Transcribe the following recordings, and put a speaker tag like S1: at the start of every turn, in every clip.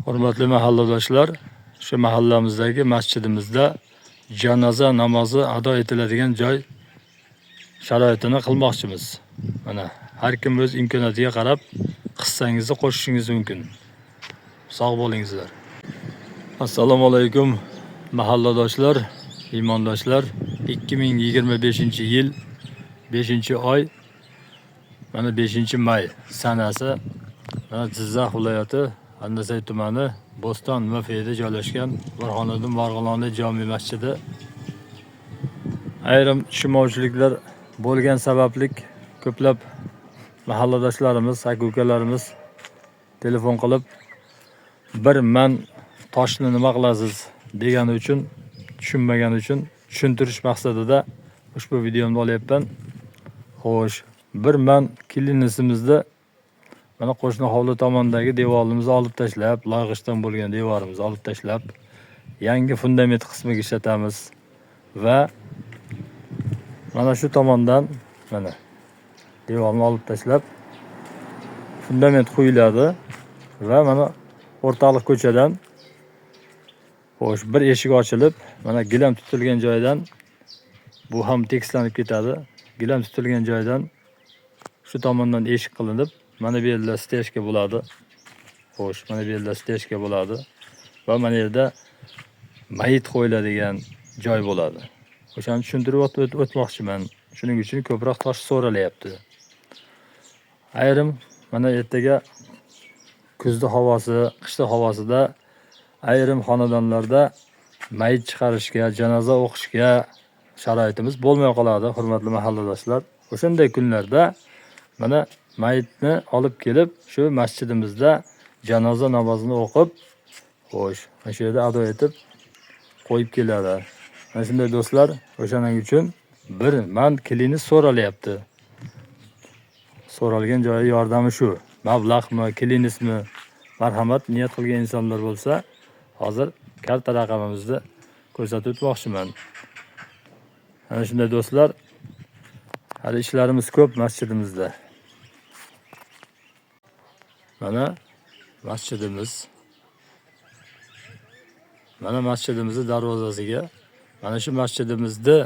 S1: Hurmatli mahalladoshlar, shu mahallamizdagi masjidimizda janoza namozi ado etiladigan joy sharoitini qilmoqchimiz. Mana har kim o'z imkoniyatiga qarab hissangizni qo'shishingiz mumkin. Sog' bo'lingizlar. Assalomu alaykum mahalladoshlar, iymondoshlar. 2025-yil 5-oy, mana 5 may sanasi, mana Jizzax viloyati Andasay tumani Bo'ston MFda joylashgan Burhoniddin Marg'iloniy jome masjidi. Ayrim tushunmovchiliklar bo'lgan sabablik ko'plab mahalladoshlarimiz, aka ukalarimiz telefon qilib, "Bir man toshni nima qilasiz?" degani uchun, tushunmagani uchun tushuntirish maqsadida ushbu videomni olyapman. Xo'sh, bir man klinisimizda mana qo'shni hovli tomondagi devorimizni olib tashlab, loy g'ishtdan bo'lgan devorimizni olib tashlab, yangi fundament qismiga ishlatamiz va mana shu tomondan mana devorni olib tashlab, fundament quyiladi va mana o'rtaliq ko'chadan, xo'sh, bir eshik ochilib, mana gilam tutilgan joydan, bu ham tekislanib ketadi. Gilam tutilgan joydan shu tomondan eshik qilinib, mana bu yerda стяжка bo'ladi. Xo'sh, mana bu yerda стяжка bo'ladi va mana yerda mayit qo'yiladigan joy bo'ladi. O'shani tushuntirib o'tmoqchiman. Shuning uchun ko'proq tosh so'ralyapti. Ayrim mana ertaga kuzda havosi, qishda havosida ayrim xonadonlarda mayit chiqarishga, janoza o'qishga sharoitimiz bo'lmay qoladi, hurmatli mahalladoshlar. O'shanday kunlarda mana mayitni olib kelib, shu masjidimizda janoza namozini o'qib, xo'sh, mana shu yerda ado etib qo'yib keladi. Mana shunday, do'stlar, o'shaning uchun bir man klinis so'ralyapti. So'ralgan joyi yordami shu. Mablag'mi, klinismi? Marhamat, niyat qilgan insonlar bo'lsa, hozir karta raqamimizni ko'rsatib o'tmoqchiman. Mana shunday, do'stlar, hali ishlarimiz ko'p masjidimizda. Mana masjidimiz. Mana masjidimizni darvozasiga mana shu masjidimizni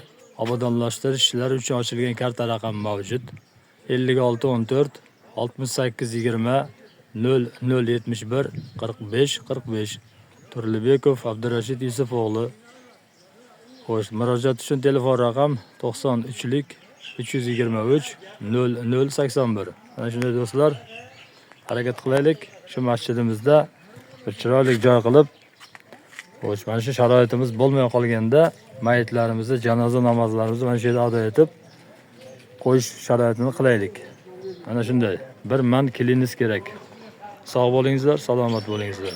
S1: obodonlashtirish ishlari uchun ochilgan karta raqami mavjud. 56 14 68 20 0 0 71 45 45, Turlibekov Abdurashid Yusuf o'g'li. Xo'sh, murojaat uchun telefon raqam 93lik 323 00 81. Mana shunday, do'stlar, harakat qilaylik. Shu masjidimizda bir chiroyli joy qilib, xo'sh, mana shu sharoitimiz bo'lmay qolganda mayitlarimizni, janoza namozlarimizni mana shu yerda ado etib qo'yish sharoitini qilaylik. Mana shunday. Bir man klinis kerak. Sog' bo'lingizlar, salomat bo'lingizlar.